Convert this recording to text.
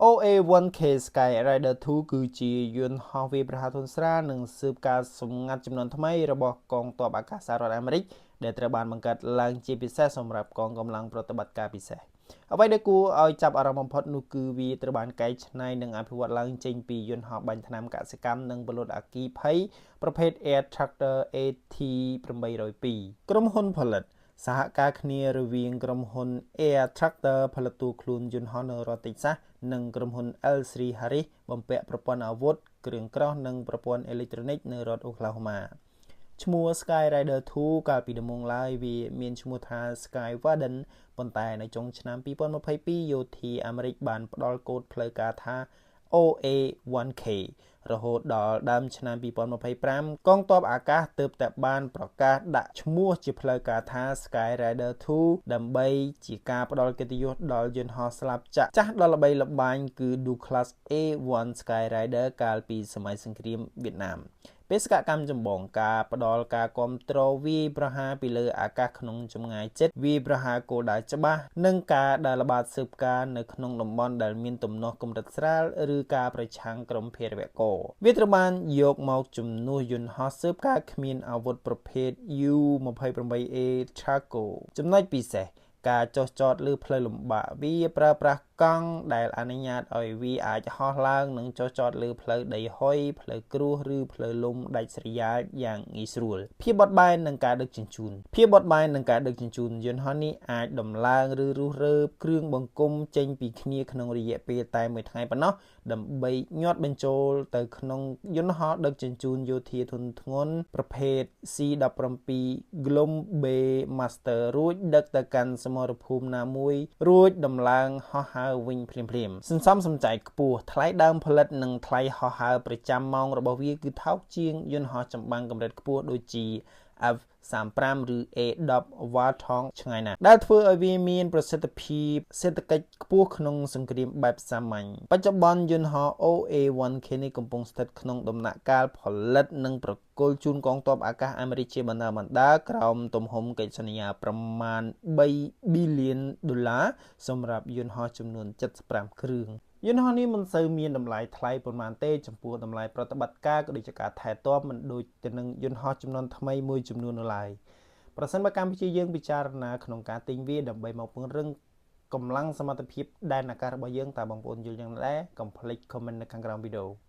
OA-1K Sky Rider 2 គឺជាយន្តហោះវាយប្រហារធុនស្រាលនិងស៊ើបការណ៍សម្ងាត់ជំនាន់ថ្មីរបស់កងទ័ពអាកាសសហរដ្ឋអាមេរិកដែលត្រូវបានបង្កើតឡើងជាពិសេសសម្រាប់កងកម្លាំងប្រតិបត្តិការពិសេសអ្វីដែលគួរឲ្យចាប់អារម្មណ៍បំផុតនោះគឺវាត្រូវបានកែច្នៃនិងអភិវឌ្ឍឡើងចេញពីយន្តហោះបាញ់ថ្នាំកសិកម្មនិងពន្លត់អគ្គីភ័យប្រភេទ Air Tractor AT802 ក្រុមហ៊ុនផលិតសហការគ្នារវាងក្រុមហ៊ុន Air Tractor ផលិតតួខ្លួនយន្តហោះនៅរដ្ឋតិចសាសនិងក្រុមហ៊ុន L3 Harris បំពាក់ប្រព័ន្ធអាវុធគ្រឿងក្រោះនិងប្រព័ន្ធអេឡិចត្រូនិកនៅរដ្ឋអូក្លាហូម៉ាឈ្មោះ Sky Rider 2កាលពីដំបូងឡើយវាមានឈ្មោះថា Sky Warden ប៉ុន្តែនៅចុងឆ្នាំ2022យោធាអាមេរិកបានផ្ដល់កូដផ្លូវការថា OA-1K រហូតដល់ដើមឆ្នាំ2025កងទ័ពអាកាសទើបតែបានប្រកាសដាក់ឈ្មោះជាផ្លូវការថា Sky Rider 2ដើម្បីជាការផ្ដល់កិត្តិយសដល់យន្តហោះស្លាបចក្រចាស់ដ៏ល្បីល្បាញគឺ Douglas A-1 Sky Rider កាលពីសម័យសង្គ្រាមវៀតណាមបេសកកម្មចម្បងការផ្ដល់ការគ្រប់គ្រងវាយប្រហារពីលើអាកាសក្នុងចម្ងាយជិតវាយប្រហារគោលដៅច្បាស់និងការដើរល្បាតស៊ើបការណ៍នៅក្នុងតំបន់ដែលមានទំនាស់កម្រិតស្រាលឬការប្រឆាំងក្រុមភេរវករវាត្រូវបានយកមកជំនួសយន្តហោះស៊ើបការណ៍គ្មានអាវុធប្រភេទ U-28A Chaco ចំណុចពិសេសការចុះចតលើផ្លូវលំបាកវាប្រើប្រាស់កង់ដែលអនុញ្ញាតឲ្យវាអាចហោះឡើងនិងចុះចតលើផ្លូវដីហុយផ្លូវក្រួសឬផ្លូវលំដាច់ស្រយាលយ៉ាងងាយស្រួលភាពបត់បែននិងការដឹកជញ្ជូនភាពបត់បែននិងការដឹកជញ្ជូនយន្តហោះនេះអាចដំឡើងឬរុះរើគ្រឿងបង្គុំចេញពីគ្នាក្នុងរយៈពេលតែមួយថ្ងៃប៉ុណ្ណោះដើម្បីញាត់បញ្ចូលទៅក្នុងយន្តហោះដឹកជញ្ជូនយោធាធុនធ្ងន់ប្រភេទ C-17 Globemaster រួចដឹកទៅកាន់សមរភូមិណាមួយរួចដំឡើងហោះហើរវិញភ្លាមៗសន្សំសំចៃខ្ពស់ថ្លៃដើមផលិតនិងថ្លៃហោះហើរប្រចាំម៉ោងរបស់វាគឺថោកជាងយន្តហោះចម្បាំងកម្រិតខ្ពស់ដូចជា F-35 ឬ A-10 Warthog ឆ្ងាយណាស់ដែលធ្វើឲ្យវាមានប្រសិទ្ធភាពសេដ្ឋកិច្ចខ្ពស់ក្នុងសង្គ្រាមបែបសាមញ្ញបច្ចុប្បន្នយន្តហោះ OA-1K នេះកំពុងស្ថិតក្នុងដំណាក់កាលផលិតនិងប្រគល់ជូនកងទ័ពអាកាសអាមេរិកជាបណ្ដើរៗក្រោមទំហំកិច្ចសន្យាប្រមាណ3ប៊ីលានដុល្លារសម្រាប់យន្តហោះចំនួន75គ្រឿងយន្តហោះនេះមិនសូវមានតម្លៃថ្លៃប៉ុន្មានទេចំពោះតម្លៃប្រតិបត្តិការក៏ដូចជាការថែទាំមិនដូចទៅនឹងយន្តហោះចំនួនថ្មីមួយចំនួននោះឡើយប្រសិនបើកម្ពុជាយើងពិចារណាក្នុងការទិញវាដើម្បីមកពង្រឹងកម្លាំងសមត្ថភាពដែនអាកាសរបស់យើងតើបងប្អូនយល់យ៉ាងណាដែរកុំភ្លេច comment នៅខាងក្រោមវីដេអូ។